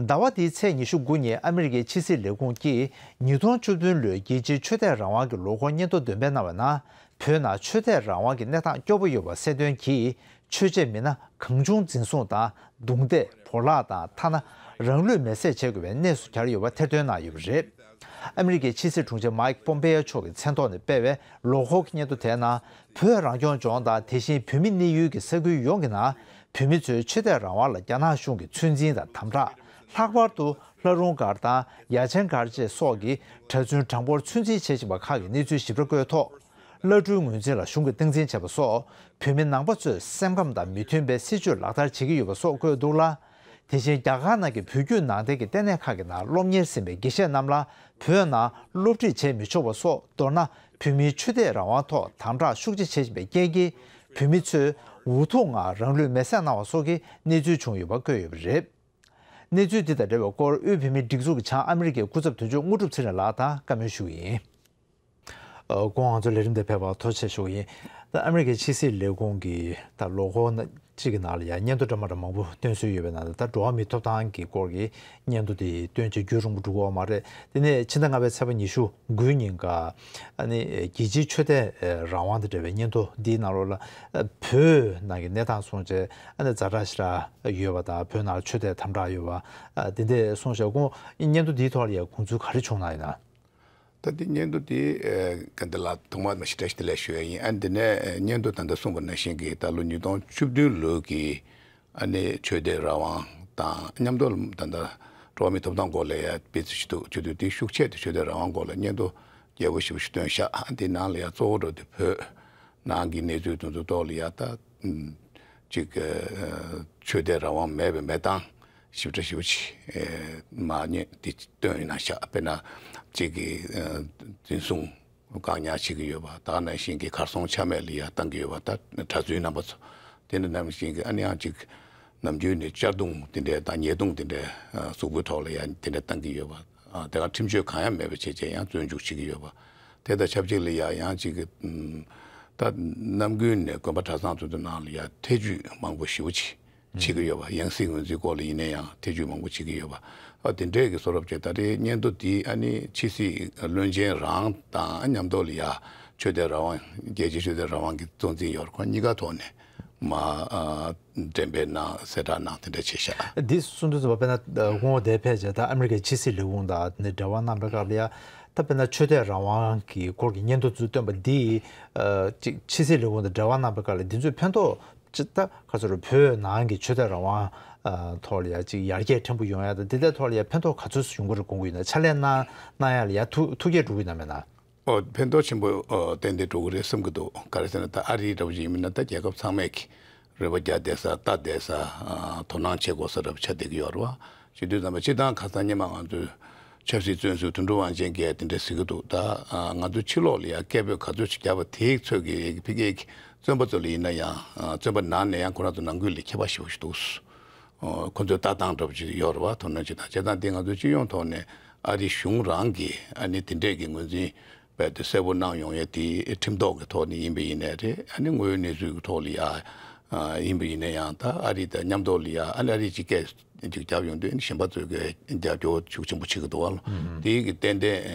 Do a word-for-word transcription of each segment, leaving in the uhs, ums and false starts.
ཟླ་བ་འདིའི་ཚེས་ཉི་ཤུ་དགུ་ཉིན་ཨ་མི་རི་ཀའི་ཕྱི་སྲིད་ལས་ཁུངས་ཀྱིས་ཉིས་སྟོང་བཅུ་བདུན་ལོའི་རྒྱལ་སྤྱིའི་ཆོས་དད་རང་དབང་གི་ལོ་འཁོར་སྙན་ཐོ་འདོན་སྤེལ་གནང་བའི་ནང་། བོད་ནང་ཆོས་དད་རང་དབང་གི་གནས་སྟངས་སྐྱོ་པོ་ཡོད་པ་གསལ་སྟོན་གྱིས། ཆོས་བྱེད་མི་སྣ་གང་བྱུང་འཛིན་བཟུང་དང་། རྡུང་རྡེག་བོར་བརླག་དང་། ཐ་ན་རང་ལུས་མེར་སྲེག་བྱེད་དགོས་པའི་གནས་སུ་གྱར་ཡོད་པ་ཐེར་འདོན་གནང་ཡོད་པ་རེད། ཨ་མི་རི་ཀའི་ཕྱི་སྲིད་དྲུང་ཆེ་མཱིག་པོམ་པེ་ཡོ་མཆོག་གི་མཚན་ཐོག་ནས་སྤེལ་བའི་ལོ་འཁོར་གྱི་སྙན་ཐོ་དེའི་ནང་། བོད་རང་སྐྱོང་ལྗོངས་དང་། དེ་བཞིན་བོད་མི་གནས་ཡུལ་གྱི་ས་ཁུལ་ཡོངས་ཀྱི་ནང་། བོད་མི་ཚོའི་ཆོས་དད་རང་དབང་ལ་རྒྱ་ནག་གཞུང་གིས་ཚོད་འཛིན་དང་དམ་དྲག་ལྷག་པར་དུ་ལྷ་རུང་སྒར་དང་ཡ་ཆེན་སྒར་བཅས་སོགས་ཀྱི་གྲྭ་བཙུན་གྲངས་འབོར་ཚོད་འཛིན་བྱེད་བཞིན་པ་ཁག་གི་གནས་ཚུལ་ཞིབ་ཕྲ་བཀོད་ཐོག་བླ་སྤྲུལ་ངོས་འཛིན་ལ་གཞུང་གིས་སྟངས་འཛིན་བྱས་པ་སོགས། བོད་མི་ནང་པ་ཚོས་སེམས་ཁམས་དང་མི་མཐུན་པའི་སྲིད་བྱུས་ལག་བསྟར་བྱེད་ཀྱི་ཡོད་པ་སོགས་བཀོད་འདུག་ལ། དེ་བཞིན་རྒྱ་གར་ནང་གི་བོད་བརྒྱུད་ནང་བསྟན་གྱི་ལྟེ་གནས་ཁག་གི་ནང་སློབ་གཉེར་ཟིན་པའི་དགེ་བཤེས་རྣམས་ལ་བོད་ནང་སློབ་ཁྲིད་བྱེད་མི་ཆོག་པ་སོགས། མདོར་ན་བོད་མིའི་ཆོས་དད་རང་དབང་ཐོག་དམ་དྲག་ཤུགས་ཆེ་བྱེད་བཞིན་པའི་རྐྱེན་གྱིས། བོད་མི་ཚོས་འུ་ཐུག་ངང་རང་ལུས་མེར་སྲེག་གནང་བ་སོགས་ཀྱི་གནས་ཚུལ་བྱུང་ཡོད་པ་བཀོད་ཡོད་པ་རེད། གནས་ཚུལ་འདི་དང་འབྲེལ་བའི་སྐོར་དབུས་བོད་མིའི་སྒྲིག་འཛུགས་ཀྱི་བྱང་ཨ་མི་རི་ཀའི་སྐུ་ཚབ་དོན་གཅོད་དངོས་གྲུབ་ཚེ་རིང་ལགས་དང་བཀའ་མོལ་ཞུ་གི་ཡིན། ཨ། སྐུ་ངོ་ང་ཚོའི་ལས་རིམ་དེ་ཕེབས་པར་ཐུགས་རྗེ་ཆེ་ཞུ་གི་ཡིན། ད་ཨ་མི་རི་ཀའི་ཕྱི་སྲིད་ལས་ཁུངས་ཀྱི་ད་ལོ་འཁོར་ན་གཅིག་གི་ནང་ལ་ཡང་སྙན་ཐོ་འདྲ་མི་འདྲ་མང་པོ་བཏོན་སྲོལ་ཡོད་པའི་ནང་ལ། ད་འགྲོ་བ་མིའི་ཐོབ་ཐང་གི་སྐོར་གྱི་སྙན་ཐོ་དེ་བཏོན་བྱས་རྒྱུན་རིང་པོ་འགྲོ་གི་ཡོད་མ་རེད། དེ་ནས་ཕྱི་ཟླ་ལྔ་པའི་ཚེས་པ་ཉི་ཤུ་དགུ་ཉིན་ཀ་ཨ་ནི་རྒྱལ་སྤྱིའི་ཆོས་དད་རང་དབང་དང་འབྲེལ་བའི་སྙན་ཐོ་འདིའི་ནང་ལོགས་ལ། ཨ། བོད་ནང་གི་གནས་སྟངས་སོང་བྱས་ཨ་ནི་ཛ་དྲག་ཞེ་དྲག་ཡོད་པ་དང་། བོད་ནང་ལ་ཆོས་དད་དམ་དྲག་ཡོད་པ། ཨ། དེ་འདྲ་སོང་བྱས་ཁོང་སྙན་ཐོ་འདིའི་ཐོག་ལ་ཡང་དགོངས་ཚུལ་ག་རེ་བྱུང་གནང་ཡོད་ན། ད་དེ་སྙན་ཐོ་དེ་ཨ་ག་འདི་ལ་ཐོག་མར་མ་ཞིབ་ཕྲ་ཞིག་དེ་ལས་ཞུ་ཡ་ཡིན། ཨ་འདི་ནས་ཨ་སྙན་ཐོ་ད་ལྟ་གསུངས་པ་ནང་བཞིན་གྱི་ད་ལོ་ཉིས་སྟོང་བཅུ་བདུན་ལོའི་གི་ཨ་ནི་ཆོས་དད་རང་དབང་དང་མཉམ་དུ་ད་ལྟ་འགྲོ་བ་མིའི་ཐོབ་ཐང་སྐོར་ལ་ཡ་དཔེ་ཚིག་ཞིག་འདུག་བྱེད་དུས་དེ་ཤུགས་ཆེ་དེ་ཆོས་དད་རང་དབང་སྐོར་ལ་སྙན་ཐོ་རྒྱས་པོ་ཞེ་པོ་ཞིག་བཏོན་ཤག་ཨ་འདི་ནང་ལ་ཡ་གཙོ་བོ་འགྲོ་དེ་བོད་ནང་གི་གནས་ཚུལ་དེ་ཚོ་ཐོག་ལ་ཡ་ད་ཨུམ་ཅིག་ཨ་ཆོས་དད་རང་དབང་མེད་པའི་མེད་སྟངས་ཞིབ་ཕྲ་ཞེ་པོ་ཅིག་ཨེ་མ་ཉེས་དེ་བཏོན་ཡོད་ན་ཤག་དཔེར་ན་གཅིག་གི་ཨ་འཛིན་བཟུང་བཀག་ཉར་བྱེད་ཀྱི་ཡོད་པ། ད་ག་ནང་བཞིན་གྱི་གར་སོང་ཆ་མེད་ལ་ཡ་བཏང་གི་ཡོད་པ། ད་གྲྭ་བཙུན་རྣམ་པ་ཚོ་དེ་འདྲ་ནང་བཞིན་གྱི་ཨ་ནི་ཡང་གཅིག་ནམ་རྒྱུན་ནས་གཅར་རྡུང་དེ་འདྲའི་དང་ཉེས་རྡུང་དེ་འདྲའི་ཨ་གཟུགས་པོའི་ཐོག་ལ་ཡ་དེ་འདྲ་བཏང་གི་ཡོད་པ། ཨ་དེ་ག་ཁྲིམས་གཅོད་གང་ཡང་མེད་པ་བྱས་བྱས་ཡང་བཙོན་འཇུག་བྱེད་ཀྱི་ཡོད་པ། དེ་དང་ཆབས་ཅིག་ལ་ཡ་ཡང་གཅིག་གི་ཨུམ་ད་ནམ་རྒྱུན་ནས་དགོན་པ་གྲྭ་ཚང་ཚོ་དེ་ནང་ལ་ཡ་ཐེ་ཇུས་མང་པོ་ཞེ་པོ་ཅིག་བྱེད་ཀྱི་ཡོད་པ། ཡང་སྲིད་ངོས་འཛིན་སྐོར་ལ་ཡིན་ན་ཡང་ཐེ་ཇུས་མང་པོ་བྱེད་ཀྱི་ཡོད་པ། ཨ་དེ་འདྲས་ཀྱི་བཟོ་འདྲ་བྱས། ད་རེས་སྙན་ཐོ་འདི་ཨ་ནི་ཕྱི་སྲིད་བློན་ཆེན་རང་དང་མཉམ་དུ་ལ་ཡ་ཆོས་དད་རང་དབང་། རྒྱལ་སྤྱིའི་ཆོས་དད་རང་དབང་གི་གཙོ་འཛིན་ཡོད་རེད། ཁོང་གཉིས་ཀ་ཐོག་ནས་མ་ཨ་འགྲེམས་སྤེལ་གནང་། གསལ་བསྒྲགས་གནང་། དེ་འདྲ་བྱས་ཤག་འདི་གསུང་དུས་ཙམ་པ་དཔེར་ན་ཨ་སྐུ་ངོ་དེ་ཕེབས་བྱས་ད་ཨ་མི་རི་ཀའི་ཕྱི་སྲིད་ལས་ཁུངས་དང་ནི་འབྲེལ་བ་གནང་པའི་སྐབས་ལ་ཡ། ད་དཔེར་ན་ཆོས་དད་རང་དབང་གི་སྐོར་གྱི་སྙན་ཐོ་ཚུར་བཏོན་པ་འདིས་ཨ་ཅིག་ཕྱི་སྲིད་ལས་ཁུངས་དང་འབྲེལ་བ་གནང་པའི་སྐབས་ལ་འདི་ཚོས་ཕན་ཐོགས་ཅིག་ད་ག་ཚོད་རེད། བོད་ནང་གི་ཆོས་དད་རང་དབང་ཨ་ཐོག་ལ་ཡ་ཅིག་ཡར་རྒྱས་ཕྲན་བུ་ཡོང་ཡ་དང་། འདི་འདྲའི་ཐོག་ལ་ཡ་ཕན་ཐོགས་ག་ཚོད་ཡོང་གི་རེད་དགོངས་ཀྱི་ཡོད་ན། ཕྱག་ལས་གནང་གནང་ཡ་ལ་ཡ་ཐུགས་ཐུགས་བསྐྱེད་འགྲོ་གི་ཡོད་ན་མེད་ན། ཨོ་ཕན་ཐོགས་ཆེན་པོ་ཨོ་ཏན་ཏན་འགྲོ་གི་རེད་བསམ་གྱི་འདུག་ག་རེ་ཟེར་ན་ད་ཨ་རི་འདྲ་བོ་ཅིག་ཡིན་མིན་ན་ད་རྒྱལ་ཁབ་ཚང་མས་ཀྱི་རེ་བ་རྒྱག་བསྡད་ས། ལྟ་བསྡད་ས། ཨ་དོ་སྣང་བྱེད་དགོས་ས་འདྲ་བོ་ཆགས་བསྡད་ཀྱི་ཡོད་རེད་བ། བྱེད་དུས་ཙམ་པ་སྤྱིར་བཏང་ཁ་སང་སྔོན་མ་ང་ཚོའི་ཆབ་སྲིད་བཙོན་ཟུར་དོན་གྲུབ་དབང་ཆེན་གྱིས་དེ་འདྲ་ཟེར་གྱི་འདུག་ད་ཨ་ང་ཚོ་ཕྱི་ལོགས་ལ་ཡ་སྐད་འབོད་ག་ཚོད་ཅིག་བརྒྱབ་པ་དེའི་ཚོད་ཀྱི་ཕ་གིའི་བཙོན་པ་ཚོ་ལ་ཡིན་ན་ཡང་། ཨ་བཙོན་པ་ནང་ནས་ཡང་ཁོ་རང་ཚོ་ནང་ཁུལ་ལས་ཁྱད་པར་ཞེ་པོ་ཞིག་འདུག་ཨོ་ཁོ་ཚོའི་ལྟ་སྟངས་འདྲ་པོ་ཅིག་ཡོད་རེད་བ། དོ་སྣང་བྱེད་སྟངས། བྱས་ཙང་དེ་ང་ཚོའི་སྤྱི་ཡོངས་ཐོག་ནས་ཨ་རིའི་གཞུང་རང་གིས་ཨ་ནི་དེ་འདྲས་ཀྱི་ངོས་འཛིན་རྦད་དེ་གསལ་པོ་གནང་ཡོང་ཡས་དེ་ཁྲིམས་ཐོག་གི་ཐོག་ནས་ཡིན་པ་ཡིན་ནའི་རེད། ཨ་ནི་དངོས་ཡོད་གནས་ཚུལ་གྱི་ཐོག་ལ་ཡ་ཡིན་པ་ཡིན་ན་ཡང་། ད་ཨ་རི་དང་མཉམ་དུ་ལ་ཡ་ཨ་ནི་ཨ་རི་ཅིག་སྐད་ཅིག་བརྒྱབ་ཡོང་དུས་ཨ་ནི་གཞན་པ་ཚོས་ཀྱི་རྒྱབ་སྐྱོར་ཤུགས་ཆེན་པོ་བྱེད་ཀྱི་འདུག་བ། ལོ་དེའི་གི་ཏན་ཏན་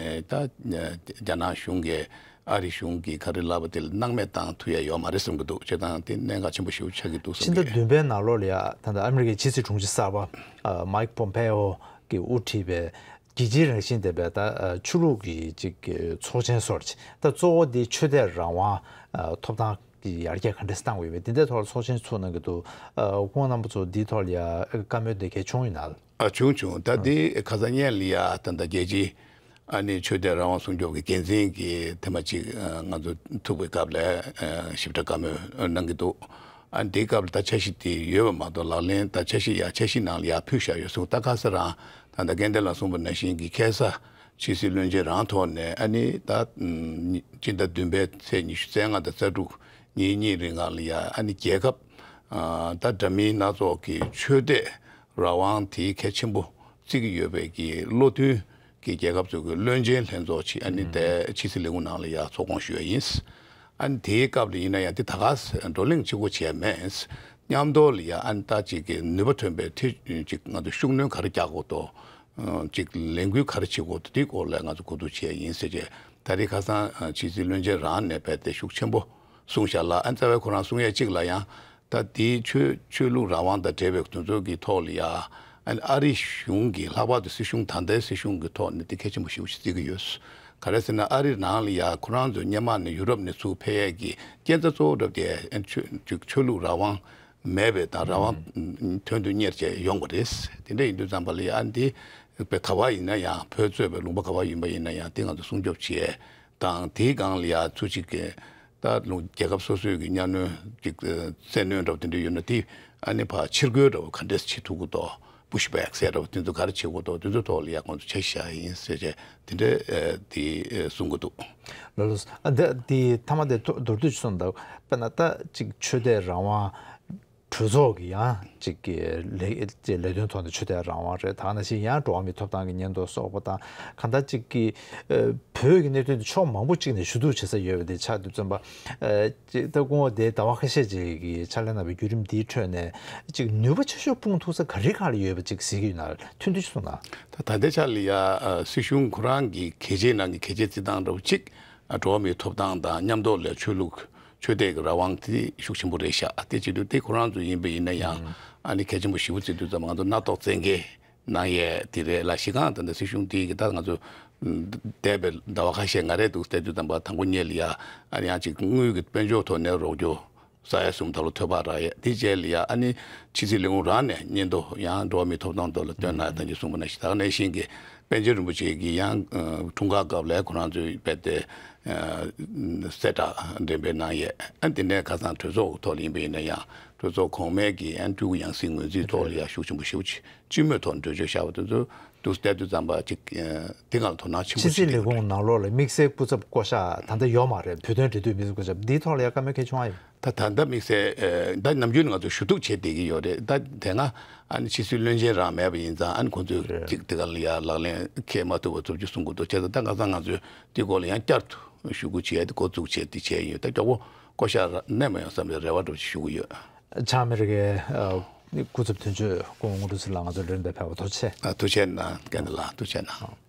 ད་རྒྱ་ནག་གཞུང་གིས་ཨ་རི་གཞུང་གིས་ག་རེ་ལབ་པ་དེ་ལ་སྣང་མེད་བཏང་ཐུབ་ཡ་ཡོད་མ་རེད་བསམ་གྱི་འདུག་བྱས་ཙང་དེ་གནད་འགག་ཆེན་པོ་ཞེ་པོ་ཆགས་ཀྱི་འདུག་བསམ་གྱི། ཕྱི་ཟླ་བདུན་པའི་ནང་ལོགས་ལ་ཡ་ད་ལྟ་ཨ་མི་རི་ཀའི་ཕྱི་སྲིད་དྲུང་ཆེ་གསར་པ་མཱིག་པོམ་པེ་ཨོ་གིས་དབུ་ཁྲིད་པའི་རྒྱལ་སྤྱིའི་རང་བཞིན་ལྡན་པའི་ད་ཆོས་ལུགས་ཀྱི་ཅིག་ཚོགས་ཆེན་སོགས་ཅིག་ད་གཙོ་བོ་དེ་ཆོས་དད་རང་དབང་ཐོབ་ཐང་གི་ཡར་རྒྱས་ག་འདྲ་བཏང་དགོས་པས། དེ་འདྲའི་ཐོག་ལ་ཚོགས་ཆེན་ཚུགས་གནང་གི་འདུག་ཁོང་རྣམ་པ་ཚོ་འདིའི་ཐོག་ལ་ཡ་བཀའ་མོལ་དེ་གལ་བྱུང་ཡོད་ན། ཨ་བྱུང་བྱུང་། ད་འདི་ཁ་སང་སྔོན་ལ་ཡ་ད་ལྟ་རྒྱལ་སྤྱིའི་ཨ་ནི་ཆོས་དད་རང་དབང་སྲུང་སྐྱོབ་ཀྱི་འགན་འཛིན་གྱིས་ཐེངས་མ་གཅིག་ང་ཚོ་ཐུག་པའི་སྐབས་ལ་ཞིབ་ཕྲ་བཀའ་མོལ་གནང་གི་འདུག་ཨ་འདིའི་སྐབས་ལ་ད་འཆར་གཞི་དེ་ཡོད་པ་མ་གཏོགས་ལག་ལེན། ད་འཆར་གཞི་ཡ་འཆར་གཞི་ནང་ལ་ཡ་ཕུལ་བཞག་ཡོད་གསུངས། ད་ཁ་སང་རང་ད་ལྟ་སྐལ་ལྡན་ལགས་གསུངས་པ་ནང་བཞིན་གྱི་ཁ་སང་ཕྱི་སྲིད་བློན་ཆེན་རང་ཐོག་ནས་ཨ་ནི་ད་སྤྱི་ཟླ་བདུན་པའི་ཚེས་ཉི་ཤུ་རྩ་ལྔ་དང་རྩ་དྲུག་ཉིན་གཉིས་རིང་ལ་ཡ་ཨ་ནི་རྒྱལ་ཁབ་ད་འདྲ་མིན་སྣ་ཚོགས་ཀྱི་ཆོས་དད་རང་དབང་དེ་གལ་ཆེན་པོ་བརྩི་གི་ཡོད་པའི་གི་བློ་མཐུན་གྱི་རྒྱལ་ཁབ་ཚོ་གི་བློན་ཆེན་ལྷན་ཚོགས་ཅིག་ཨ་ནི་དེ་ཕྱི་སྲིད་ལས་ཁུངས་ནང་ལ་ཡ་ཚོགས་སྐོང་ཞུ་ཡ་ཡིན། ཨ་ནི་དེའི་སྐབས་ལ་ཡིན་ན་ཡང་དེ་ད་ག་ས་བགྲོ་གླེང་གཅིག་པོ་བྱས་མེད། མཉམ་དུ་ལ་ཡ་ཨ་ནི་ད་ཅིག་གི་ནུས་པ་ཐོན་པའི་ཐད་ཅིག་ང་ཚོ་ཤུགས་སྣོན་ག་རེ་རྒྱག་དགོས་འདུག་ཅིག་ལས་འགུལ་ག་རེ་བྱེད་དགོས་འདུག་དེའི་སྐོར་ལ་ང་ཚོ་གོ་བསྡུར་བྱས་ཡིན་ཟེར་བྱས། ད་རེས་ཁ་སང་ཕྱི་སྲིད་བློན་ཆེན་རང་ནས་རྦད་དེ་ཤུགས་ཆེན་པོ་གསུངས་བཞག་ལ། ཨ་ནི་རྩ་བའི་ཁོ་རང་གསུང་ཡས་གཅིག་ལ་ཡང་ད་དེའི་ཆོས་ཆོས་ལུགས་རང་དབང་དང་འབྲེལ་བའི་དོན་ཚོགས་ཀྱི་ཐོག་ལ་ཡ་ཨ་ནི་ཨ་རི་གཞུང་གིས་ལྷག་པར་དུ་སྲིད་གཞུང་ད་ལྟའི་སྲིད་གཞུང་གི་ཐོག་ནས་དེ་གལ་ཆེན་པོ་ཞེ་པོ་ཞིག་བརྩི་གི་ཡོད། ག་རེ་ཟེར་ན་ཨ་རི་ནང་ལ་ཡ་ཁོ་རང་ཚོ་སྔོན་མ་ནས་ཡུ་རོབ་ནས་ཚུར་ཕེབས་ཡས་ཀྱི་རྐྱེན་རྩ་གཙོ་བོ་འདྲ་དེ་ཨ་ནི་ཆོས་ཆོས་ཆོས་ལུགས་རང་དབང་མེད་པའི་དང་རང་དབང་དོན་དུ་གཉེར་བྱས་ཡོང་བ་རེད། དེ་འདྲ་ཡིན་དུས་ཙམ་པ་ལ་ཡ་ཨ་ནི་དེ་ག་བ་ཡིན་ན་ཡང་བོད་གཙོས་པའི་ལུང་པ་ག་བ་ཡིན་པ་ཡིན་ན་ཡང་དེ་ང་ཚོ་སྲུང་སྐྱོབ་བྱེད་ཡས་དང་དེའི་སྒང་ལ་ཡ་ཚུར་གཅིག་གི་ད་ལུང་རྒྱལ་ཁབ་སོ་སོའི་གི་གཉའ་གནོན་གཅིག་བཙན་གནོན་འདྲ་བ་དེ་འདྲ་ཡོད་ན་དེ་ཨ་ནི་ཕར་ཕྱིར་རྒོལ་འདྲ་བ་ག་འདྲས་བྱེད་ཐུབ་ཀྱི་འདུག Pushback ཟེར་འདྲ་བ་དེ་ཚོ་ག་རེ་བྱེད་དགོས་འདུག་དེ་ཚོའི་ཐོག་ལ་ཡ་ཁོང་ཚོ་འཆར་གཞི་བཞག་ཡིན་ཟེར་བྱས་དེ་འདྲས་དེ་གསུང་གི་འདུག་ལགས་ལགས་སོ། ཨ་འདི་འདི་མཐའ་མ་དེ་མདོར་བསྡུས་ཤིག་གསུངས་དང་། དཔེར་ན་ད་ཅིག་ཆོས་དད་རང་དབང་གྲོས་ཚོགས་ཀྱི་ཡང་ཅིག་གི་ལས་ལས་དོན་ཐོག་ནས་ཆོས་དད་རང་དབང་རེད། ད་ནང་བཞིན་ཡང་འགྲོ་བ་མིའི་ཐོབ་ཐང་གི་སྙན་ཐོ་སོགས་པ་དང་གང་ལྟར་ཅིག་གི་ཨ་བོད་ཀྱི་གནད་དོན་དེ་ཕྱོགས་མང་པོ་ཅིག་ནས་ཞུ་གཏུག་བྱེད་ས་ཡོད་པ་དེ་ཆགས་དུས་ཙམ་པ། ཨ་ཅིག་ད་སྐུ་ངོ་དེ་ཟླ་བ་ཁ་ཤས་ཅིག་གི་ཕྱག་ལས་གནང་བའི་བརྒྱུད་རིམ་འདིའི་ཁྲོད་ནས་ཅིག་ནུས་པ་ཆེ་ཤོས་སྤུངས་ཐུབ་ས་ག་རེ་ག་རེ་ཡོད་པ་ཅིག་གཟིགས་ཀྱི་ཡོད་ན་ཐུང་ཐུང་ཅིག་གསུང་དང་། ད་ད་ལྟའི་ཆ་ལ་ཡ་ཨ་སྲིད་གཞུང་ཁོ་རང་གི་གལ་ཆེའི་ནང་གི་གལ་ཆེའི་རྩིས་སྟངས་འདྲ་བོ་གཅིག་ཨ་འགྲོ་བ་མིའི་ཐོབ་ཐང་དང་མཉམ་དུ་ལ་ཆོས་ལུགས་ཆོས་དད་ཀྱི་རང་དབང་དེ་ཤུགས་ཆེན་པོ་རེད་ཤག་དེ་བྱེད་དུས་དེ་ཁོ་རང་ཚོ་ཡིན་པ་ཡིན་ན་ཡང་ཨ་ནི་གལ་ཆེན་པོ་ཞེ་པོ་བརྩི་དུས་ཙམ་ང་ཚོ་སྣ་ཐོག་བཙན་འགེལ་གནང་ཡས་དེ་རེད་ལ། གཞི་རྐང་ད་ལྟ་སྲིད་གཞུང་དེ་གི་ད་ང་ཚོ་འདས་པའི་ཟླ་བ་ཁ་ཤས་ང་རའི་འདུག་བལྟས་དུས་ཙམ་པ་དང་པོ་ཉིད་ལ་ཡ་ཨ་ནི་ཡང་ཅིག་དངུལ་གྱི་དཔལ་འབྱོར་ཐོག་ནས་རོགས་སྐྱོར་ས་ཡ་གསུམ་ད་ལོ་ཐོལ་པ་རག་ཡས་དེ་རྗེས་ལ་ཡ་ཨ་ནི་ཕྱི་སྲིད་ལས་ཁུངས་རང་ནས་སྙན་ཐོ་ཡང་འགྲོ་བ་མིའི་ཐོབ་ཐང་ཐོག་ལ་བཏོན་གནང་ད་ཅིག་གསུངས་པ་ནང་བཞིན་ད་ག་ནང་བཞིན་གྱི་པཎ་ཆེན་རིན་པོ་ཆེ་གི་ཡང་འཁྲུངས་སྐར་སྐབས་ལ་ཁོ་རང་ཚོའི་རྦད་དེ་གསལ་བསྒྲགས་འགྲེམས་སྤེལ་གནང་ཡས། ཨ་དེ་ནས་ཁ་སང་གྲོས་ཚོགས་ཐོག་ལ་ཡིན་པ་ཡིན་ན་ཡང་གྲོས་ཚོགས་གོང་མའི་གི་ཨ་སྤྲུལ་སྐུ་ཡང་སྲིད་ངོས་འཛིན་ཐོག་ལ་ཡང་ཤུགས་ཆེན་པོ་ཞེ་པོ་ཅིག་སྤྱི་མོས་ཐོག་གྲོས་ཆོད་བཞག་པ་དེ་ཚོ་འདུག་བལྟས་དུས་ཙམ་པ་ཅིག་དེ་སྒང་ལ་དོ་སྣང་ཆེན་པོ་ཕྱི་བྱེད་སྲིད་ཀྱི་ལས་ཁུངས་ནང་ལོགས་ལ་དམིགས་བསལ་སྐུ་ཚབ་བསྐོ་གཞག་ད་ལྟ་ཡོད་མ་རེད། བོད་དོན་འབྲེལ་མཐུད་དམིགས་བསལ་སྐུ་ཚབ་འདིའི་ཐོག་ལ་ཡང་བཀའ་མོལ་གལ་བྱུང་བ་ཡིན། ད་ད་ལྟ་དམིགས་བསལ་ཨ་ད་ནམ་རྒྱུན་ང་ཚོ་ཞུ་གཏུག་བྱེད་བསྡད་ཀྱི་ཡོད་རེད། ད་དེ་སྔ་ཨ་ནི་ཕྱི་སྲིད་བློན་ཆེན་རང་མེད་པ་ཡིན་ཙང་ཨ་ནི་ཁོང་ཚོས་རེད། ཅིག་དེ་ག་ལ་ཡ་ལག་ལེན་འཁེལ་མ་ཐུབ་པ་ཚོ་ཅིག་གསུང་གི་འདུག་བྱས་ཙང་ད་ཁ་སང་ང་ཚོས་དེ་སྐོར་ལ་ཡང་བསྐྱར་དུ་ཞུ་སྐུལ་བྱས་ཏེ་འགོ་འཛུགས་བྱས་ཏེ་བྱས་ཡོད། ད་མགྱོགས་པོ་བསྐོ་གཞག་གནས་མ་ཡོང་བསམ་པའི་རེ་བ་འདྲ་ཞུ་གི་ཡོད། བྱང་ཨ་མི་རི་ཀའི་ཨ་སྐུ་ཚབ་དོན་གཅོད་སྐུ་ངོ་དངོས་གྲུབ་ཚེ་རིང་ལགས་ང་ཚོའི་ལས་རིམ་དེ་ཕེབས་པར་ཐུགས་རྗེ་ཆེ། ཨ་ཐུགས་རྗེ་གནང་། སྐལ་ལྡན་ལགས་ཐུགས་རྗེ་གནང་།